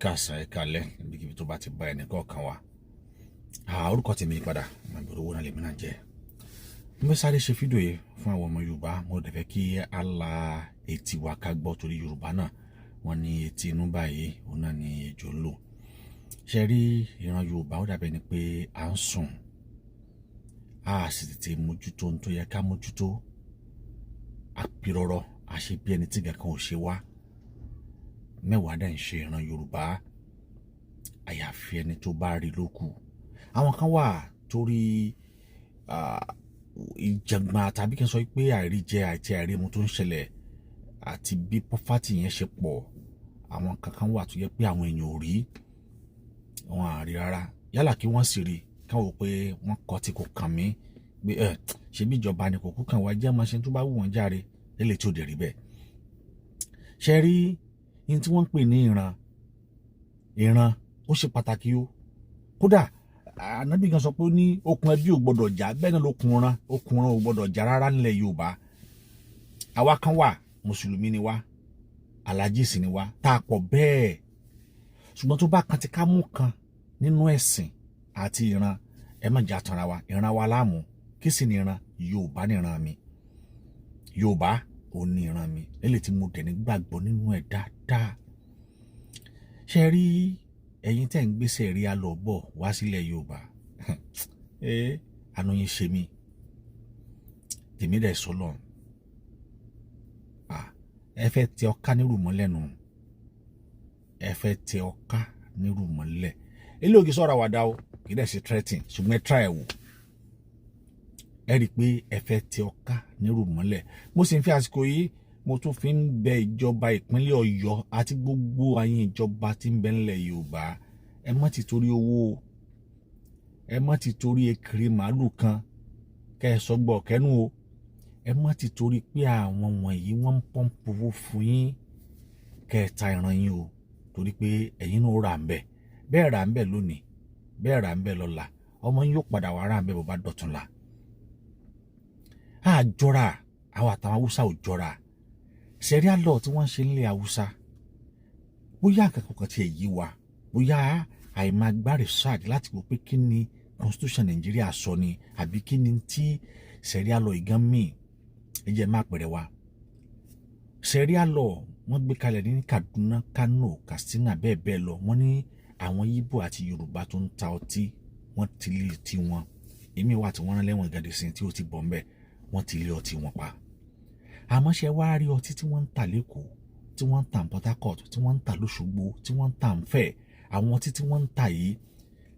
Káàsán, ẹ káalẹ́, níbikíbi tó bá ti bá ẹnì kọ̀ọ̀kan wa. Orúkọ tèmi padà màbẹ̀rẹ̀ owó náà lèmi náà jẹ́. Mo fẹ́ sáré ṣe fídíò yìí fún àwọn ọmọ Yorùbá. Mo dẹ̀ fẹ́ kí á la etí wa ká gbọ́, torí Yorùbá náà, wọ́n ní etí inú báyìí òun náà ni ejò ń lò. Ṣe rí ìran Yorùbá, ó dàbẹ̀ ni pé à ń sùn, a sì tètè mójútó ohun tó yẹ ká mójútó. Àpirọ̀rọ̀ a ṣe bí ẹni tí nǹkan ò ṣe wá. Mẹ́wàá dẹ̀ ń ṣe ìran Yorùbá, àyàfi ẹni tó bá rí ló kù. Àwọn kan wà torí ìjàngbọ̀n, tàbí kí n sọ pé àìríjẹ àti àìrímu tó ń ṣẹlẹ̀ àti bí poverty yẹn ṣe pọ̀. Àwọn kankan wà tó yẹ pé àwọn èèyàn ò rí, wọn à rí rárá. Yálà kí wọ́n sì rí, káwọn wò pé wọ́n kọ́ tí kò kàn mí, pé ẹ ṣebí ìjọba ni, kò kú kàn wá, jẹ́ máa ṣe tó bá wù wọ́n járe lélẹ̀, tí ò dẹ̀ rí bẹ́ẹ̀. Ṣe rí ní tí wọ́n ń pè ní ìran, ìran ó ṣe pàtàkì o. Kódà Ànábì kan sọ pé ó ní okùn ẹbí ò gbọdọ̀ já, bẹ́ẹ̀ náà lókun ran, okùn ran ò gbọdọ̀ já rárá nílẹ̀ Yorùbá. Àwa kan wà, mùsùlùmí ni wá, alájì sì ni wá, tá a pọ̀ bẹ́ẹ̀. Ṣùgbọ́n tó bá kan ti ká mú kan nínú ẹ̀sìn àti ìran, ẹ má jà tanra wa, ìran wa láàmú. Kí sì ni ìran Yorùbá? Ní ìran mi, Yorùbá ò ní ìran mi lélẹ̀ tí mo dẹ̀ ní gbàgbọ́ nínú ẹ̀ dáadáa. Ṣe rí ẹ̀yin tẹ́ ń gbéṣẹ́ rí alọ̀ bọ̀ wá sílẹ̀ Yorùbá, ẹ àánú yín ṣe mí. Tèmi dẹ̀ sọlọ, ẹ fẹ́ tẹ ọká nírù mọ́lẹ̀ nù, ẹ fẹ́ tẹ ọká nírù mọ́lẹ̀. Eléyìí sọ̀rọ̀ àwàdà o, kì í dẹ̀ ṣe threatening, ṣùgbọ́n ẹ try ẹ̀ wò, ẹ rí i pé ẹ fẹ́ tẹ ọká nírù mọ́lẹ̀. Mo sì ń fi àsìkò yìí, mo tún fi ń bẹ ìjọba ìpínlẹ̀ Ọ̀yọ́ àti gbogbo àyìn ìjọba tí ń bẹ ńlẹ̀ Yorùbá: ẹ má ti torí owó, ẹ má ti torí ekiri màálù kan kẹ́ ẹ sọgbọ̀ kẹ́nu o. Ẹ má ti torí pé àwọn wọ̀nyí wọ́n ń pọ́ǹpù owó fún yín kẹ́ ẹ ta ìran yín o, torí pé ẹ̀yin náà rà ń bẹ̀. Bẹ́ẹ̀ rà ń bẹ̀ lónìí, bẹ́ẹ̀ rà ń bẹ̀ lọ́la, ọmọ yín yóò padà wá rà ń bẹ̀ bó bá dọ̀túnla. Á jọra, àwọn àtàwọn Haúsá ò jọra. Sharia law tí wọ́n ń ṣe nílẹ̀ Haúsá, bóyá nǹkan kan tiẹ̀ yí wa, bóyá àìmáa gbá research láti wò pé kí ni constitution Nàìjíríà sọ ni, àbí kí ni tí sharia law ìgán míì. Ẹ jẹ́ má pẹ̀rẹ̀ wa. Sharia law wọ́n gbé kalẹ̀ ní Kaduna, Kano, Katsina, bẹ́ẹ̀ bẹ́ẹ̀ lọ. Wọ́n ní àwọn Yíbò àti Yorùbá tó ń ta ọtí, wọ́n ti lé tí wọn. Èmi wà tí wọ́n rán lẹ́wọ̀n gàdé sí tí ó ti bọ̀ ńbẹ̀, wọ́n ti lé ọtí wọn pa. Àmọ́ ṣe wá rí ọtí tí wọ́n ń tà l'Ékòó, tí wọ́n ń tà ní Port Harcourt, tí wọ́n ń tà lóṣogbo, tí wọ́n ń tà ń Fẹ̀, àwọn ọtí tí wọ́n ń tà yìí,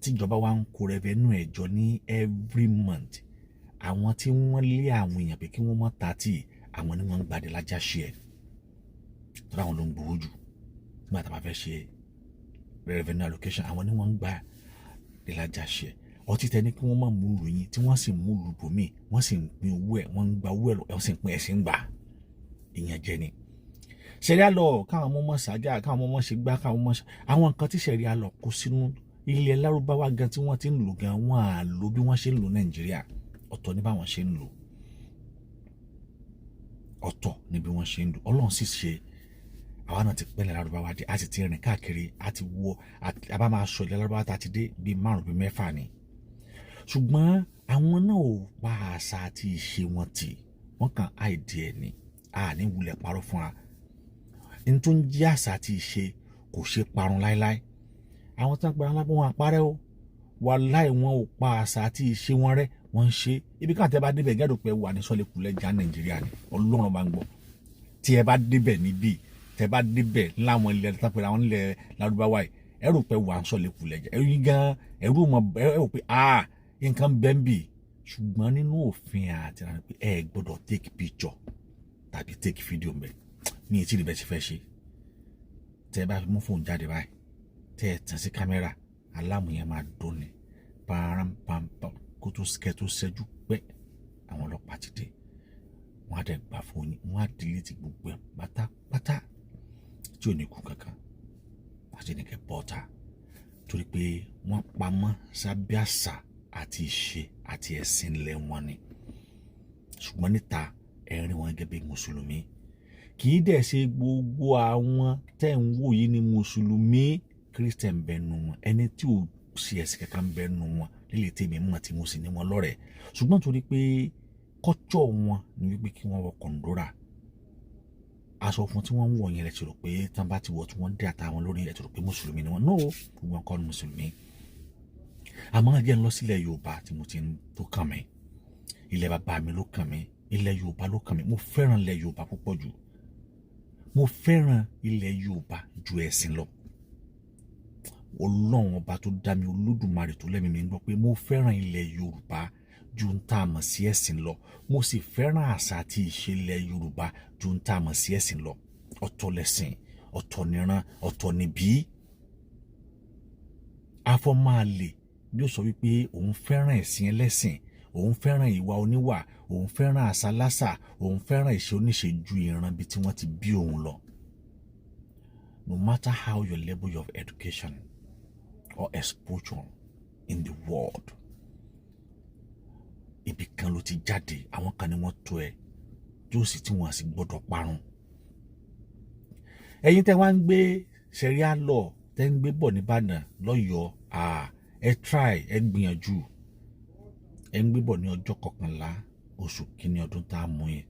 tíjọba wa ń kó revenue ẹ̀ jọ ní every month, àwọn tí wọ́n lé àwọn èèyàn pé kí wọ́n má ta tíì, àwọn ni wọ́n ń gbadé lájà ṣe ẹ̀ tó láwọn ló ń gbowó jù. Nígbà tá a bá fẹ́ ṣe revenue allocation, àwọn ni wọ́n ń gbà lájà ṣe ẹ̀. Ọtí tẹ ní kí wọ́n má mú lù yín, tí wọ́n sì mú lù bòmíì, wọ́n sì ń pín owó ẹ̀, wọ́n ń gba owó ẹ̀, wọ́n sì ń pín ẹ̀, sì ń gbà ìyẹn jẹ ni. Sharia law, káwọn ọmọ mọ̀ sájà, káwọn ọmọ ṣe gbá, káwọn ọmọ ṣe àwọn nǹkan tí sharia law kó sínú. Ilẹ̀ Lárúbáwá gan tí wọ́n ti ń lò gan, wọ́n á lò bí wọ́n ṣe ń lò Nàìjíríà. Ọ̀tọ̀ ní báwọn ṣe ń lò, ọ̀tọ̀ ní bí wọ́n ṣe ń lò. Ọlọ́run sì ṣe àwa náà ti pẹ́lẹ̀ Lárúbáwá dé, a sì ti rìn káàkiri, a ti wọ, a bá máa sọ ilẹ̀ Lárúbáwá tá a ti dé bíi márùn, bíi mẹ́fà ni. Ṣùgbọ́n àwọn náà ò pa àṣà àti ìṣe wọn tì, wọ́n kàn áìdí ẹ̀ ní a ní wulẹ̀ parọ́ fún wa. Ní tó ń jẹ́ àṣà àti ìṣe kò ṣe parun láéláé. Àwọn tó ń pera wọn, wọn àparẹ́ o. Wàláì, wọn ò pa àṣà àti ìṣe wọn rẹ́, wọ́n ń ṣe. Ibi káàtẹ́ bá débẹ̀ gẹ́dọ̀ pé wà ní sọ́lẹ̀kùlẹ̀ já Nàìjíríà ni. Ọlọ́run bá ń gbọ́, tí ẹ bá débẹ̀ níbí, tẹ bá débẹ̀ láwọn ilẹ̀ tó ń pera àwọn ilẹ̀ Lárúbáwá yìí, ẹ rò pé wà ń sọ́lẹ̀kùlẹ̀ jẹ́ ẹ̀rù gan, ẹ̀rù mọ ẹ rò pé ah, nǹkan bẹ́ẹ̀ ń bì. Ṣùgbọ́n nínú òfin àti ìlànà pé ẹ gbọ́dọ̀ take picture tàbí take video mbẹ ní etí ìrìbẹ̀ ti fẹ́ ṣe. Tẹ bá mú fóònù jáde báyìí, tẹ ẹ tàn sí kámẹ́rà, alarm yẹn máa dún ni paramпampa. Kó tó kẹ́ tó ṣẹ́jú pẹ́, àwọn ọlọ́pàá ti dé, wọ́n á dẹ̀ gbà fóònù, wọ́n á delete gbogbo ẹ̀ pátápátá tí ò ní kú kankan. Wọ́n á sì ní kẹ́ bọ́ta, torí pé wọ́n pamọ́ sábẹ́ àṣà àti ìṣe àti ẹ̀sìn ilẹ̀ wọn ni. Ṣùgbọ́n níta, ẹ̀rín wọn gẹ́gẹ́ bí mùsùlùmí. Kì í dẹ̀ ṣe gbogbo àwọn tẹ́ ń wò yìí ni mùsùlùmí. Christian ń bẹ nínú wọn, ẹni tí ò ṣe ẹ̀sìn kankan ń bẹ nínú wọn lílè tèmi mọ̀ tí mo sì ní wọn lọ́rẹ̀ẹ́. Ṣùgbọ́n torí pé culture wọn ni wípé kí wọ́n wọ kọ̀ǹdórà, aṣọ fún tí wọ́n ń wọ̀ yẹn, lẹ ti rò pé tán bá ti wọ̀ tí wọ́n dé àtàwọn lórí, ẹ ti rò pé mùsùlùmí ni wọ́n. No, gbogbo wọn kọ́ ni mùsùlùmí. Àmọ́ ẹ jẹ́ ń lọ sílẹ̀ Yorùbá tí mo ti ń tó kàn mí. Ilẹ̀ bàbá mi ló kàn mí, ilẹ̀ Yorùbá ló kàn mí. Mo fẹ́ràn ilẹ̀ Yorùbá púpọ̀ jù. Mo fẹ́ràn ilẹ̀ Yorùbá ju ẹ̀sìn lọ. Ọlọ́run Ọba tó dá mi, Olódùmarè tó lẹ́mìí mi ń gbọ́ pé mo fẹ́ràn ilẹ̀ Yorùbá ju ń tá a mọ̀ sí ẹ̀sìn lọ. Mo sì fẹ́ràn àṣà àti ìṣe ilẹ̀ Yorùbá ju ń tá a mọ̀ sí ẹ̀sìn lọ. Ọ̀tọ̀ lẹ̀sìn, ọ̀tọ̀ níran, ọ̀tọ̀ níbí. Afọ́máàlè yóò sọ wípé òun fẹ́ràn ẹ̀sìn ẹlẹ́sìn, òun fẹ́ràn ìwà oníwà, òun fẹ́ràn àṣà lásà, òun fẹ́ràn ìṣe oníṣe ju ìran bí tí wọ́n ti bí òun lọ. No matter how your level of education or exposure in the world, ibì kan ló ti jáde, àwọn kan ni wọ́n tó ẹ tí ó sì tí wọ́n sì gbọ́dọ̀ parun. Ẹ̀yin tẹ́ wá ń gbé Sharia law, tẹ́ ń gbé bọ̀ nìbàdàn, lọ́yọ̀ọ́, ẹ try, ẹ gbìyànjú. Ẹ ń gbé bọ̀ ní ọjọ́ 11 oṣù kínní ọdún tá a mú yẹn.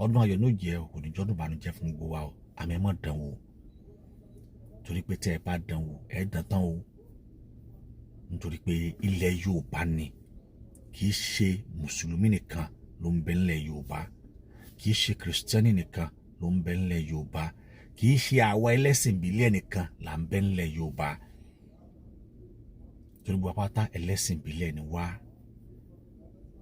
Ọdún ayọ̀ ní òjẹ́, kò ní jọ́dún ìbànújẹ́ fún gbogbo wa o. Àmì ẹ má dán wò, torí pé tẹ́ ẹ bá dán wò, ẹ dán tán o. Nítorí pé ilẹ̀ Yorùbá ni, kì í ṣe mùsùlùmí nìkan ló ń bẹ nílẹ̀ Yorùbá, kì í ṣe kìrìsìtẹ́nì nìkan ló ń bẹ nílẹ̀ Yorùbá, kì í ṣe àwa ẹlẹ́sìn ìbílẹ̀ nìkan là ń bẹ nílẹ̀ Yorùbá. Torí gbogbo apáta ẹlẹ́sìn ìbílẹ̀ ni wá.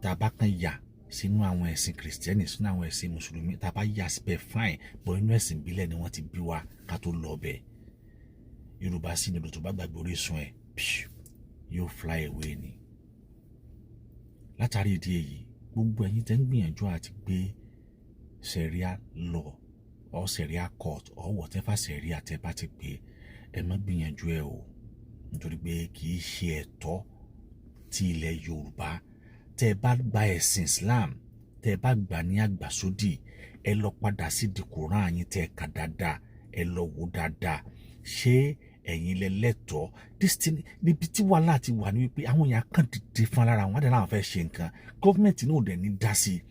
Tá a bá kàn yà sínú àwọn ẹ̀sìn kìrìsìtẹ́nì, sínú àwọn ẹ̀sìn mùsùlùmí, tá a bá yà síbẹ̀, fine, but inú ẹ̀sìn ìbílẹ̀ ni wọ́n ti bí wa ká tó lọ bẹ̀. Yorùbá sì ní odò tó bá gbàgbé orísun ẹ̀ yóò fly away ni. Látàrí ìdí èyí, gbogbo ẹ̀yin tẹ́ ń gbìyànjú àti gbé Sharia law or Sharia court or whatever Sharia tẹ́ bá ti pè, ẹ má gbìyànjú ẹ o, nítorí pé kì í ṣe ẹ̀tọ́ tí ilẹ̀ Yorùbá. Tẹ́ ẹ bá gba ẹ̀sìn Islam, tẹ́ ẹ bá gbà ní àgbàsódì, ẹ lọ padà sí di Quran yín tẹ́ ẹ kà dáadáa, ẹ lọ wò dáadáa. Ṣé ẹ̀yin lẹ lẹ́tọ̀ọ́ this thing? Níbi tí wàhálà ti wà ní wípé àwọn èèyàn kàn dìde fún alára wọn, àdéhùn àwọn fẹ́ ṣe nǹkan, gọ́ọ̀mẹ̀ntì náà ò dẹ̀ ní dá sí i.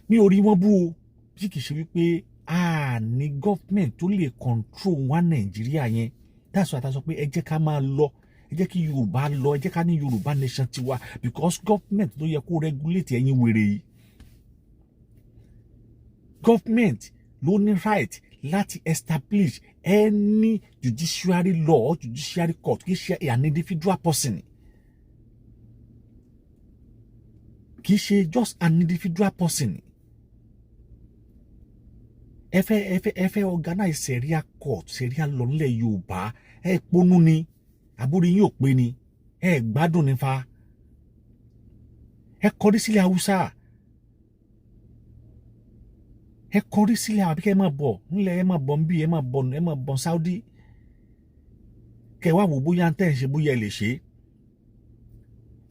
Mi ò rí wọn bú o, bí kì í ṣe wípé a ní gọ́ọ̀mẹ̀ntì tó lè control wa Nàìjíríà yẹn. That's why a sọ pé ẹ jẹ́ ká máa lọ, ẹ jẹ́ kí Yorùbá lọ, ẹ jẹ́ ká ní Yorùbá nation tiwa, because government ló yẹ kó regulate ẹ̀yin wèrè yìí. Government ló ní right láti establish any judiciary law or judiciary court. Kì í ṣe an individual person, kì í ṣe just an individual person. Ẹ fẹ́ organize Sharia court, Sharia law nílẹ̀ Yorùbá, ẹ ponú ni, àbúrò yín ò pé ni, ẹ gbádùn ní fa. Ẹ kọrí sílẹ̀ Haúsá, ẹ kọrí sílẹ̀, àbí kẹ́ ẹ máa bọ̀ ńlẹ̀, ẹ máa bọ̀ nbí, ẹ máa bọ̀, ẹ máa bọ̀ Saudi, kẹ́ ẹ wá wò bóyá ń tẹ̀ ń ṣe, bóyá ẹ lè ṣe.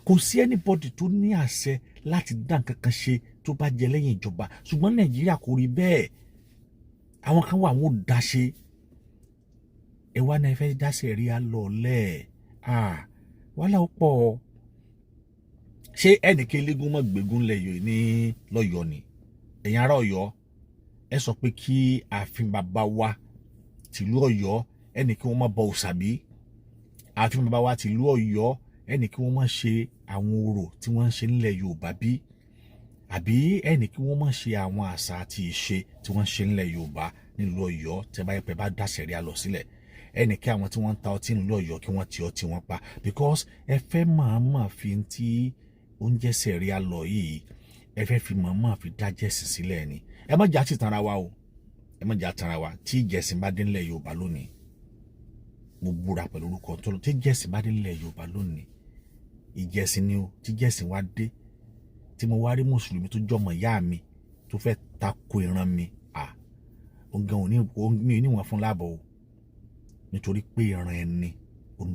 Kò sí anybody tó ní àṣẹ láti dá nǹkan kan ṣe tó bá jẹ lẹ́yìn ìjọba. Ṣùgbọ́n Nàìjíríà kò rí bẹ́ẹ̀. Àwọn kan wà, wọn ò dá ṣe. Ẹ wá náà, ẹ fẹ́ dá Sharia law lẹ̀, wàhálà ó pọ̀. Ṣé ẹnìkan eléégún mọ̀ gbégún lẹ̀ ní lọ́yọ̀ọ́ ni? Ẹ̀yin ará Ọ̀yọ́, ẹ sọ pé kí ààfin bàbá wa tìlú Ọ̀yọ́, ẹnì kí wọ́n má bọ òòṣà bí? Ààfin bàbá wa tìlú Ọ̀yọ́, ẹnì kí wọ́n má ṣe àwọn orò tí wọ́n ń ṣe nílẹ̀ Yorùbá bí? Àbí ẹnì kí wọ́n má ṣe àwọn àṣà àti ìṣe tí wọ́n ń ṣe nílẹ̀ Yorùbá nílùú Ọ̀yọ́? Tẹ́ bá yẹ pé bá dá Sharia law sílẹ̀, ẹnì kí àwọn tí wọ́n ń ta ọtí nílùú Ọ̀yọ́ kí wọ́n ti ọtí wọn pa, because ẹ fẹ́ máa fi ti oúnjẹ Sharia law yìí, ẹ fẹ́ fi máa fi dá jẹ́sìn sílẹ̀ ni. Ẹ má jà sí tanra wa o, ẹ má jà tanra wa. Tí ìjẹsìn bá dé nílẹ̀ Yorùbá lónìí, mo búra pẹ̀lú orúkọ tó lọ, tí ìjẹsìn bá dé nílẹ̀ Yorùbá lónìí, ìjẹsìn ni o, tí ìjẹsìn wá dé, tí mo wá rí mùsùlùmí tó jọmọ ìyá mi tó fẹ́ tako ìran mi, à òǹgàn òní mi ò ní wọn fún láàbọ̀ o, nítorí pé ìran ẹni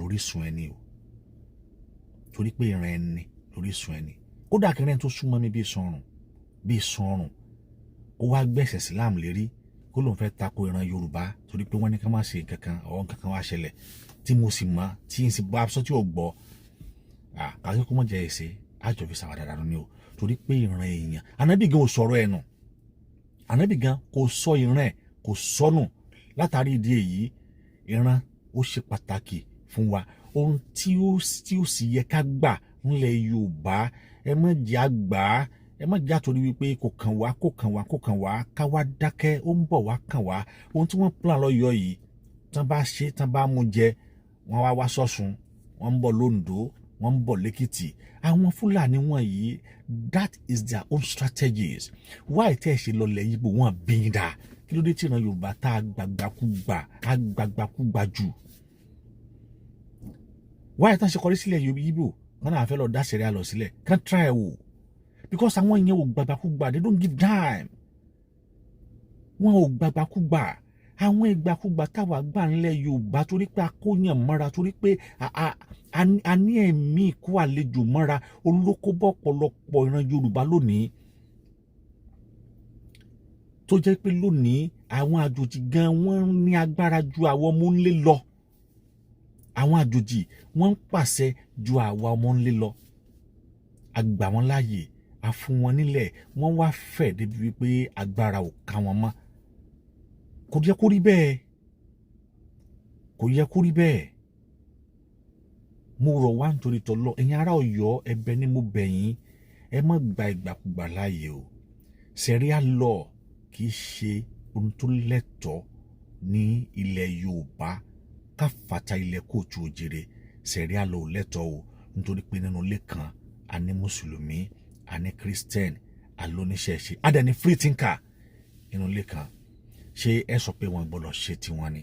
orísun ẹni o, torí pé ìran ẹni lórísun ẹni. Kódà kí ẹni tó súnmọ́ mi bíi sọrùn bíi sọrùn, kó wá gbẹ̀sẹ̀ Islam lérí, kó Kó lóun fẹ́ tako ìran Yorùbá torí pé wọ́n ní ká má ṣe nǹkan kan ọ̀, nǹkan kan wá ṣẹlẹ̀ tí mo sì mọ̀, tí n sì bá aṣọ tí ò gbọ́ kàkí kó mọ̀ jẹ́ èsè àjọ fi ṣàwádà dànù ni o. Torí pé ìran èèyàn, Ànábì gan ò sọ̀rọ̀ ẹ̀ nù. Ànábì gan kò sọ ìran ẹ̀, kò sọnù. Látàrí ìdí èyí, ìran ó ṣe pàtàkì fún wa. Ohun tí ó sì yẹ ká gbà ńlẹ̀ Yorùbá, ẹ má jẹ́ àgbà, ẹ má jẹ́ àtòrí wípé kò kàn wá, kò kàn wá, kò kàn wá, ká wá dákẹ́. Ó ń bọ̀ wá kàn wá. Ohun tí wọ́n plan lọ́yọ̀ọ́ yìí, tán bá ṣe, tán bá mú jẹ, wọ́n wá wá sọ́sùn, wọ́n ń bọ̀ lóńdó, wọ́n ń bọ̀ lẹ́kìtì. Àwọn Fúlàní wọ̀nyí, that is their own strategies. Why tẹ́ ẹ̀ ṣe lọlẹ̀ Yíbò? Wọ́n bí yín dáa. Kí ló dé tí ìran Yorùbá tá a gbàgbàkúgbà, a gbàgbàkúgbà jù? Why tán ṣe kọrí sílẹ̀ Yíbò? Wọn náà fẹ́ lọ dá sẹ̀ríà lọ sílẹ̀ kàn try wò, because àwọn yẹn ò gbàgbàkúgbà. They don't give dime. Wọn ò gbàgbàkúgbà. Àwọn ìgbàkúgbà táwa gbà ńlẹ̀ Yorùbá, torí pé a kóyàn mọ́ra, torí pé a ní ẹ̀mí kó àlejò mọ́ra, olókóbọ̀ ọ̀pọ̀lọpọ̀ ìran Yorùbá lónìí, tó jẹ́ pé lónìí àwọn àjòjì gan wọ́n ní agbára ju àwọn ọmọ ńlé lọ. Àwọn àjòjì wọ́n ń pàṣẹ ju àwa ọmọ ńlé lọ. A gbà wọ́n láàyè, a fún wọn nílẹ̀, wọ́n wá fẹ̀ débi wípé agbára ò ká wọn mọ́. Kò yẹ kó rí bẹ́ẹ̀, kò yẹ kó rí bẹ́ẹ̀. Mo rọ̀ wá nítorí tọ́lọ́. Ẹ̀yin ará Ọ̀yọ́, ẹ̀bẹ̀ ni mo bẹ̀ yín, ẹ má gba ìgbàkúgbà láàyè o. Sharia law kì í ṣe ohun tó lẹ́tọ̀ọ́ ní ilẹ̀ Yorùbá káfàtà ilẹ̀ kóòtù òjèrè. Sharia law ò lẹ́tọ̀ọ́ o, nítorí pé nínú ilé kan, a ní mùsùlùmí, a ní Christian, a lóníṣẹ̀ṣe, a dẹ̀ ní free thinker nínú ilé kan. Ṣé ẹ sọ pé wọ́n gbọ́dọ̀ ṣe tiwọn ni?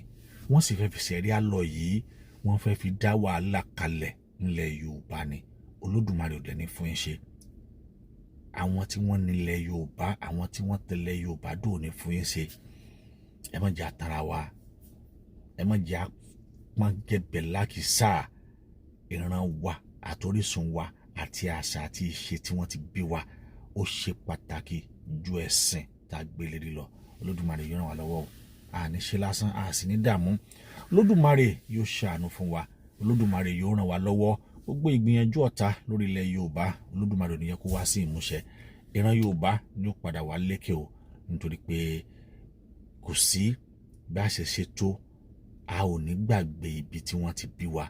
Wọ́n sì fẹ́ fi sharia law yìí, wọ́n fẹ́ fi dá wàhálà kalẹ̀ nílẹ̀ Yorùbá ni. Olódùmarè ò dẹ̀ ní fún yín ṣe. Àwọn tí wọ́n nílẹ̀ Yorùbá, àwọn tí wọ́n tẹ̀lé Yorùbá dò ní fún yín ṣe. Ẹ má jẹ́ àtàrà wa, ẹ má jẹ́ àpọ́ngẹ̀bẹ̀ lákìsà. Ìran wa àtorísun wa àti àṣà àti ìṣe tí wọ́n ti bí wa, ó ṣe pàtàkì ju ẹ̀sìn tá a gbélé rí lọ. Olódùmarè yóò ràn wá lọ́wọ́ o. Àní ṣe lásán, a sì ní dààmú. Olódùmarè yóò ṣàánú fún wa. Olódùmarè yóò ràn wá lọ́wọ́. Gbogbo ìgbìyànjú ọ̀tá lórí ilẹ̀ Yorùbá, Olódùmarè ò ní yẹ kó wá sí ìmúṣẹ. Ìran Yorùbá ni ó padà wá lékè o, nítorí pé kò sí bí a ṣe ṣe tó, a ò ní gbàgbé ibi tí wọ́n ti bí wa,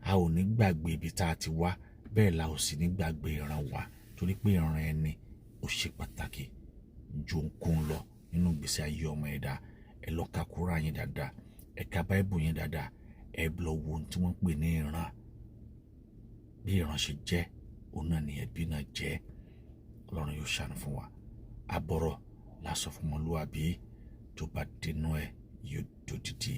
a ò ní gbàgbé ibi tá a ti wá, bẹ́ẹ̀ la ò sì ní gbàgbé ìran wa, torí pé ìran ẹni ó ṣe pàtàkì ju ohunkóhun lọ nínú ìgbésí ayé ọmọ ẹ̀dá. Ẹ lọ ka Kúránì yín dáadáa, ẹ ka Báíbù yín dáadáa, ẹ lọ wo ohun tí wọ́n ń pè ní ìran. Bí ìran ṣe jẹ́, òun náà ni ẹbí náà jẹ́. Ọlọ́run yóò ṣàánú fún wa. Àbọ̀rọ̀ lásọ fún ọmọlúwàbí, tó bá dénú ẹ̀, yóò dòdìdì.